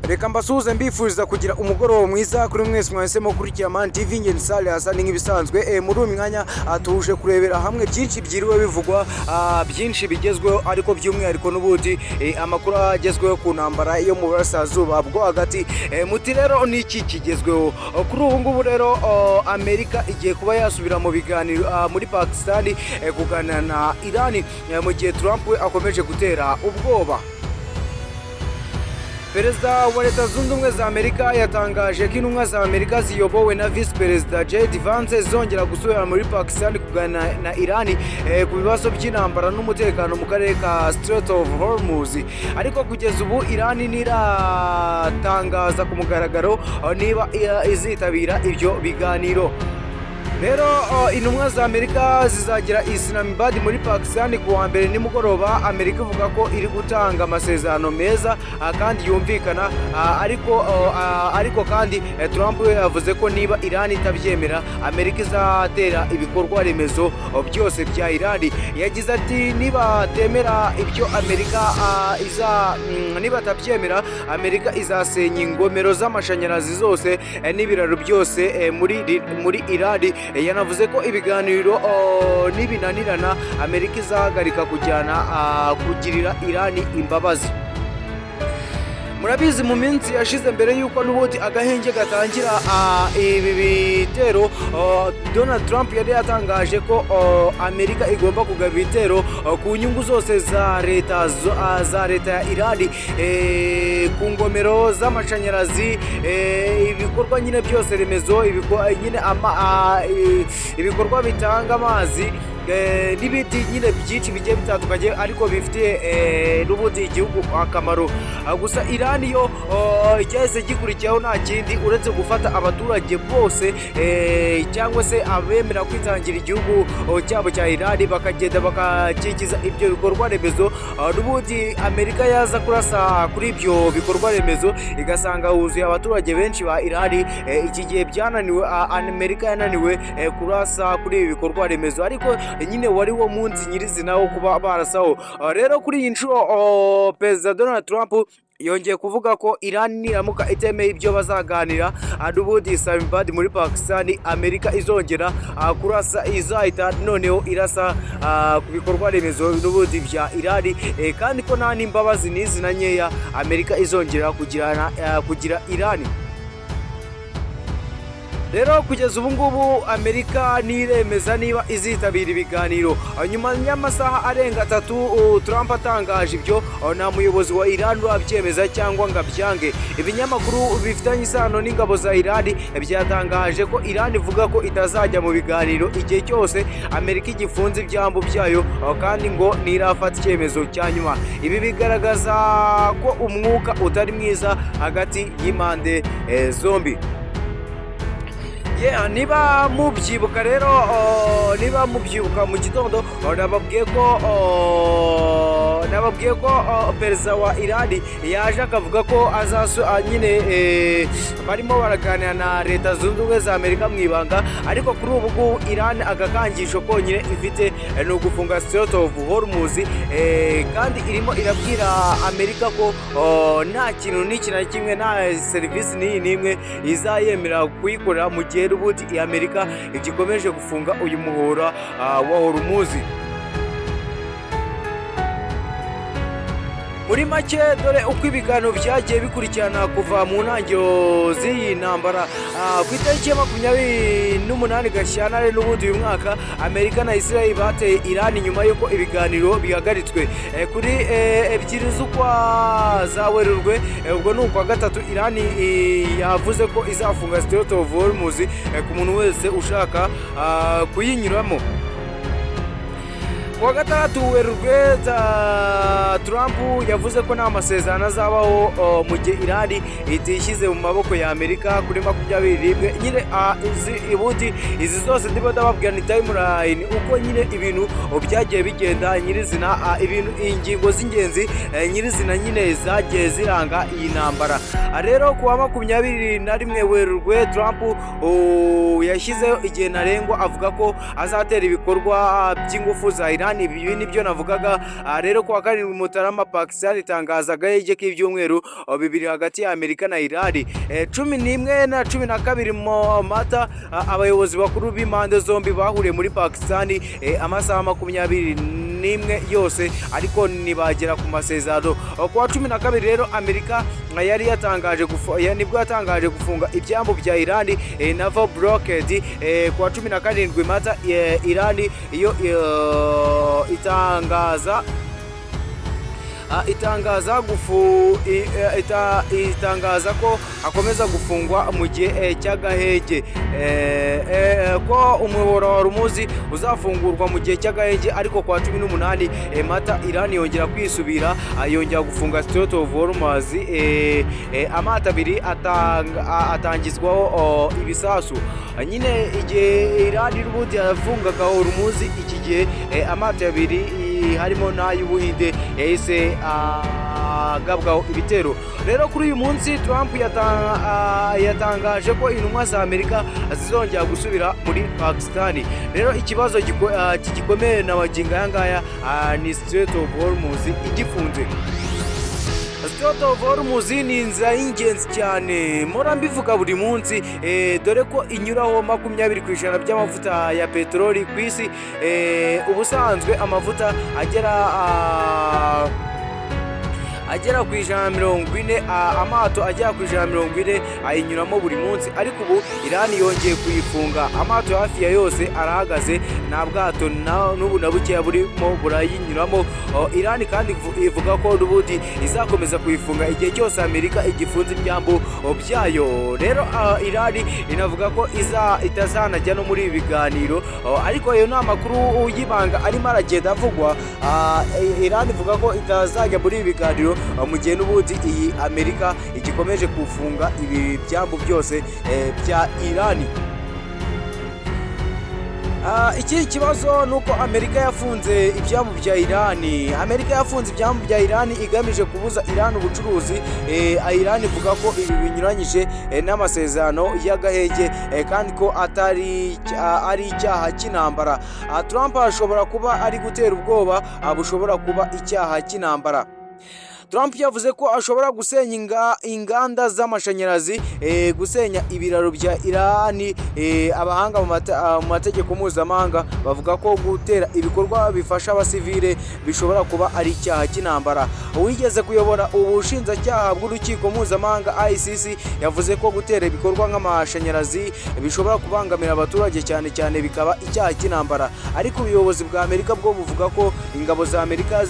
Reka mbasuhuze, mbifuriza kugira umugoroba mwiza kuri mwese mwahisemo gukurikira Man TV. Ngeni Sale Hassan nk'ibisanzwe. Muri uyu mwanya tuje kurebera hamwe byinshi byiriwe bivugwa, byinshi bigezweho, ariko by'umwihariko n'ubundi amakuru agezweho ku ntambara yo mu burasirazuba bwo hagati. Muti rero ni iki kigezweho kuri ubu ngubu? Rero Amerika igiye kuba yasubira mu biganiro muri Pakistan kuganira na Iran, mu gihe Trump we akomeje gutera ubwoba. Perezida wa Leta Zunze Ubumwe za Amerika yatangaje ko intumwa za Amerika ziyobowe na Visi Perezida JD Vance zongera gusubira muri Pakistan kuganira na Iran ku bibazo by'intambara n'umutekano mu karere ka Strait of Hormuz. Ariko kugeza ubu Iran ntiratangaza ku mugaragaro niba izitabira ibyo biganiro. Rero intumwa za Amerika zizagera Islamabad muri Pakistan ku wa mbere nimugoroba. Amerika ivuga ko iri gutanga amasezerano meza kandi yumvikana, ariko kandi Trump we yavuze ko niba Iran itabyemera, Amerika izatera ibikorwa remezo byose bya Iran. Yagize ati: "Nibatemera ibyo Amerika iza niba batabyemera, Amerika izasenya ingomero z'amashanyarazi zose n'ibiraro byose muri Iran." Yanavuze ko ibiganiro nibinanirana, Amerika izahagarika kujyana kugirira Iran imbabazi. Murabizi, mu minsi yashize, mbere y'uko n'ubundi agahenge gatangira, ibi bitero, Donald Trump yari yatangaje ko Amerika igomba kugaba ibitero ku nyungu zose za leta ya Iran, ku ngomero z'amashanyarazi, ibikorwa nyine byose remezo, nyine ibikorwa bitanga amazi n'ibindi nyine byinshi bigiye bitandukanye, ariko bifitiye n'ubundi igihugu akamaro. Gusa Irani yo, icyahise gikurikiyeho nta kindi uretse gufata abaturage bose cyangwa se abemera kwitangira igihugu cyabo cya Irani, bakagenda bakakikiza ibyo bikorwa remezo. N'ubundi Amerika yaza kurasa kuri ibyo bikorwa remezo, igasanga huzuye abaturage benshi ba Irani. Iki gihe byananiwe, Amerika yananiwe kurasa kuri ibi bikorwa remezo, ariko nyine wari wo munsi nyirizina wo kuba barasaho. Rero kuri iyi nshuro Perezida Donald Trump yongeye kuvuga ko Iran niramuka itemeye ibyo bazaganira n'ubundi Islamabad muri Pakistan, Amerika izongera kurasa, izahita noneho irasa ku bikorwa remezo n'ubundi bya Iran, kandi ko nta n'imbabazi n'izi na nkeya Amerika izongera kugira Iran. Rero kugeza ubu ngubu Amerika ntiremeza niba izitabira ibiganiro. Nyuma y'amasaha arenga 3 Trump atangaje ibyo, nta muyobozi wa Iran urabyemeza cyangwa ngo abyange. Ibinyamakuru bifitanye isano n'ingabo za Iran byatangaje ko Iran ivuga ko itazajya mu biganiro igihe cyose Amerika igifunze ibyambu byayo, kandi ngo ntirafata icyemezo cya nyuma. Ibi bigaragaza ko umwuka utari mwiza hagati y'impande zombi. Yeah, niba mubyibuka rero, niba mubyibuka, mu gitondo nababwiye ko perezida wa Iran yaje akavuga ko azasu nyine barimo baraganira na Leta Zunze Ubumwe za Amerika mu ibanga. Ariko kuri ubu ngubu Iran agakangisho konyine ifite ni ugufunga Strait of Hormuz, kandi irimo irabwira Amerika ko nta kintu n'iki na kimwe, nta serivisi n'iyi n'imwe izayemera kuyikorera mu gihe n'ubundi iyi Amerika igikomeje gufunga uyu muhora wa Hormuz. Muri make, dore uko ibiganiro byagiye bikurikirana kuva mu ntangiriro z'iyi ntambara. Ku itariki ya 28 Gashyantare n'ubundi uyu mwaka, Amerika na Israel bateye Iran nyuma y'uko ibiganiro bihagaritswe. Kuri 2 z'ukwa za Werurwe, ubwo ni ukwa gatatu, Iran yavuze ko izafunga Strait of Hormuz ku muntu wese ushaka kuyinyuramo. Kuwa gatandatu Werurwe, Trump yavuze ko nta masezerano azabaho mu gihe Iran itishyize mu maboko ya Amerika. Kuri 21 nyine, ubundi izi zose ndimo ndababwira ni timeline, uko nyine ibintu byagiye bigenda nyirizina, ibintu ingingo z'ingenzi nyirizina nyine zagiye ziranga iyi ntambara. Rero kuwa 21 Werurwe, Trump yashyizeho igihe ntarengwa, avuga ko azatera ibikorwa by'ingufu za Iran. Irani. Ibi nibyo navugaga. Rero kuwa 7 Mutarama, Pakistan itangaza agahenge k'ibyumweru 2 hagati ya Amerika na Irani. 11 na 12 mu Mata, abayobozi bakuru b'impande zombi bahuriye muri Pakistan amasaha 21 yose, ariko ntibagera ku masezerano. Kuwa 12 rero, Amerika yari yatangaje nibwo yatangaje gufunga ibyambu bya Irani, naval blockade. Kuwa 17 Mata, Irani iyo itangaza ko akomeza gufungwa mu gihe cy'agahenge, ko umuyoboro wa Hormuz uzafungurwa mu gihe cy'agahenge. Ariko kwa 18 Mata, Irani yongera kwisubira, yongera gufunga Strait of Hormuz, amato abiri atangizwaho ibisasu. Nyine igihe Irani n'ubundi yafungaga Hormuz, iki gihe amato abiri harimo n'ay'Ubuhinde yahise agabwaho ibitero. Rero kuri uyu munsi Trump yatangaje ko intumwa za Amerika zizongera gusubira muri Pakistan. Rero ikibazo kigikomeye na magingo aya ngaya ni Strait of Hormuz igifunze. Strait of Hormuz ni inzira y'ingenzi cyane, mpora mbivuga buri munsi, dore ko inyuraho 20% by'amavuta ya peteroli ku isi. Ubusanzwe amavuta agera ku 140, amato agera ku 140 ayinyuramo buri munsi. Ariko ubu Irani yongeye kuyifunga, amato hafi ya yose arahagaze, nta bwato n'ubu na bukeya burimo burayinyuramo. Irani kandi ivuga ko n'ubundi izakomeza kuyifunga igihe cyose Amerika igifunze ibyambu byayo. Rero Irani inavuga ko itazanajya no muri ibi biganiro, ariko ayo ni amakuru y'ibanga arimo aragenda avugwa. Irani ivuga ko itazajya muri ibi biganiro mu gihe n'ubundi iyi Amerika igikomeje kufunga ibi byambu byose bya Irani. Ikindi kibazo ni uko Amerika yafunze ibyambu bya Irani. Amerika yafunze ibyambu bya Irani igamije kubuza Irani ubucuruzi. Irani ivuga ko ibi binyuranyije n'amasezerano y'agahenge, kandi ko atari ari icyaha cy'intambara. Trump ashobora kuba ari gutera ubwoba bushobora kuba icyaha cy'intambara. Trump yavuze ko ashobora gusenya inganda z'amashanyarazi, gusenya ibiraro bya Irani. Abahanga mu mategeko mpuzamahanga bavuga ko gutera ibikorwa bifasha abasivile bishobora kuba ari icyaha cy'intambara. Uwigeze kuyobora ubushinjacyaha bw'urukiko mpuzamahanga ICC yavuze ko gutera ibikorwa nk'amashanyarazi bishobora kubangamira abaturage cyane cyane, bikaba icyaha cy'intambara. Ariko ubuyobozi bwa Amerika bwo buvuga ko ingabo za Amerika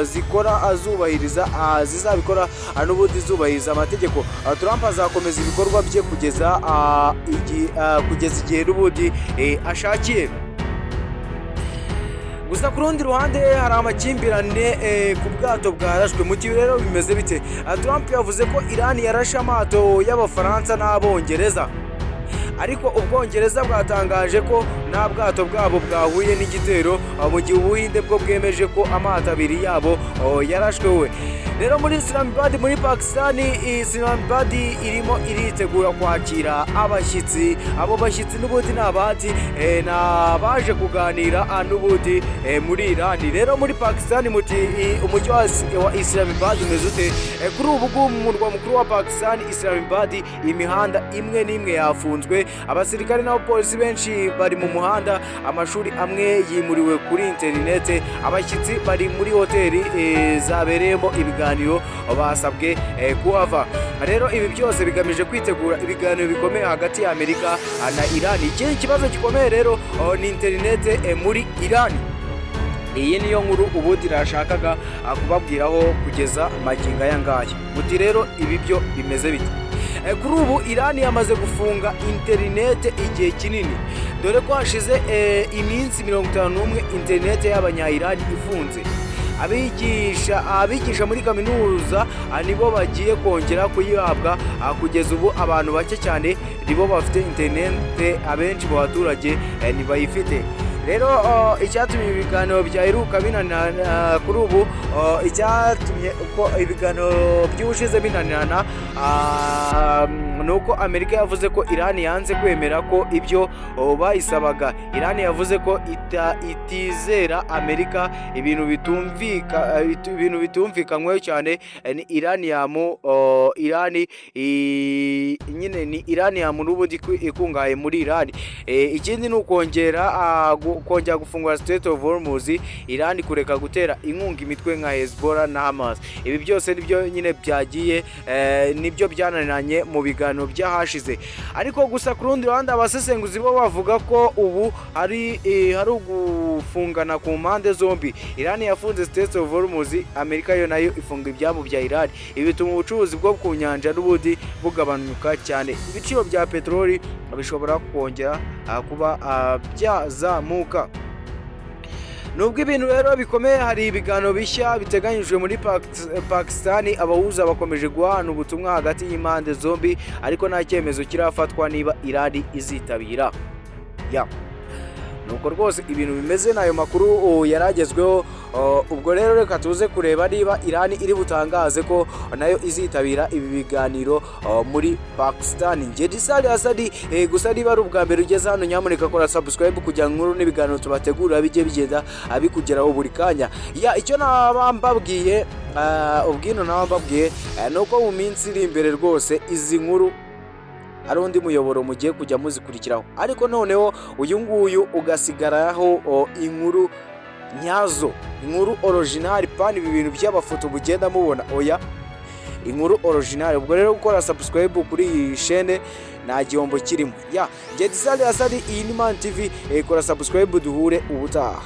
zikora zubahiriza, zizabikora n'ubundi zubahiriza amategeko. Trump azakomeza ibikorwa bye kugeza igihe n'ubundi ashakiye. Gusa ku rundi ruhande hari amakimbirane ku bwato bwarashwe. Mu gihe rero bimeze bite? Trump yavuze ko Irani yarashe amato y'Abafaransa n'Abongereza, ariko Ubwongereza bwatangaje ko nta bwato bwabo bwahuye n'igitero, mu gihe Ubuhinde bwo bwemeje ko amato abiri yabo yarashwe. We rero muri Islamabad muri Pakistan, Islamabad irimo iritegura kwakira abashyitsi. Abo bashyitsi n'ubundi ni abandi ni abaje kuganira n'ubundi muri Irani. Rero muri Pakistan, muti umujyi wa Islamabad umeze ute? Kuri ubu ngubu mu murwa mukuru wa Pakistan, Islamabad, imihanda imwe n'imwe yafunzwe, abasirikare n'abapolisi benshi bari mu muhanda, amashuri amwe yimuriwe kuri interinete, abashyitsi bari muri hoteli zabereyemo ibiganiro basabwe kuhava. Rero ibi byose bigamije kwitegura ibiganiro bikomeye hagati ya Amerika na Irani. Ikindi kibazo gikomeye rero ni interinete muri Irani. Iyi niyo nkuru ubundi nashakaga kubabwiraho kugeza magingo aya ngaya. Muti rero ibi byo bimeze bite? Kuri ubu Irani yamaze gufunga interinete igihe kinini, dore ko hashize iminsi 51 interinete y'Abanya-Irani ifunze. Abigisha muri kaminuza nibo bagiye kongera kuyihabwa. Kugeza ubu abantu bake cyane nibo bafite interinete, abenshi mu baturage ntibayifite. Rero icyatumye ibiganiro byaheruka binanirana kuri ubu, icyatumye uko ibiganiro by'ubushize binanirana, ni uko Amerika yavuze ko Irani yanze kwemera ko ibyo bayisabaga. Irani yavuze ko itizera Amerika, ibintu bitumvikanyweho cyane. Ni uranium, Irani nyine ni uranium n'ubundi ikungahaye muri Irani. Ikindi ni ukongera kongera gufungura Strait of Hormuz, Irani kureka gutera inkunga imitwe nka Hezbollah na Hamas. Ibi byose nibyo nyine byagiye, nibyo byananiranye mu biganiro by'ahashize. Ariko gusa ku rundi ruhande, abasesenguzi bo bavuga ko ubu hari ugufungana ku mpande zombi. Irani yafunze Strait of Hormuz, Amerika yo nayo ifunga ibyambu bya Irani. Ibi bituma ubucuruzi bwo ku nyanja n'ubundi bugabanuka cyane. Ibiciro bya peteroli bishobora kongera kuba byazamuka. Nubwo ibintu rero bikomeye, hari ibiganiro bishya biteganyijwe muri Pakistan. Abahuza bakomeje guhana ubutumwa hagati y'impande zombi, ariko nta cyemezo kirafatwa niba Irani izitabira. Ya, nuko rwose ibintu bimeze n'ayo makuru yari agezweho. Ubwo rero reka tuze kureba niba Irani iri butangaze ko nayo izitabira ibi biganiro muri Pakistan. Njye Disali Asadi. Gusa niba ari ubwa mbere ugeze hano, nyamuneka kora subscribe kugira ngo inkuru n'ibiganiro tubategurira bijye bigenda bikugeraho buri kanya. Ya, icyo naba mbabwiye, ubwino naba mbabwiye, ni uko mu minsi iri imbere rwose izi nkuru hari undi muyoboro mugiye kujya muzikurikiraho, ariko noneho uyu nguyu ugasigaraho inkuru nyazo, inkuru original, pani ibi bintu by'amafoto mugenda mubona, oya, inkuru original. Ubwo rero gukora subscribe kuri iyi chaîne nta gihombo kirimo. Ya, njye Disali Asadi, iyi ni Man TV. Kora subscribe, duhure ubutaha.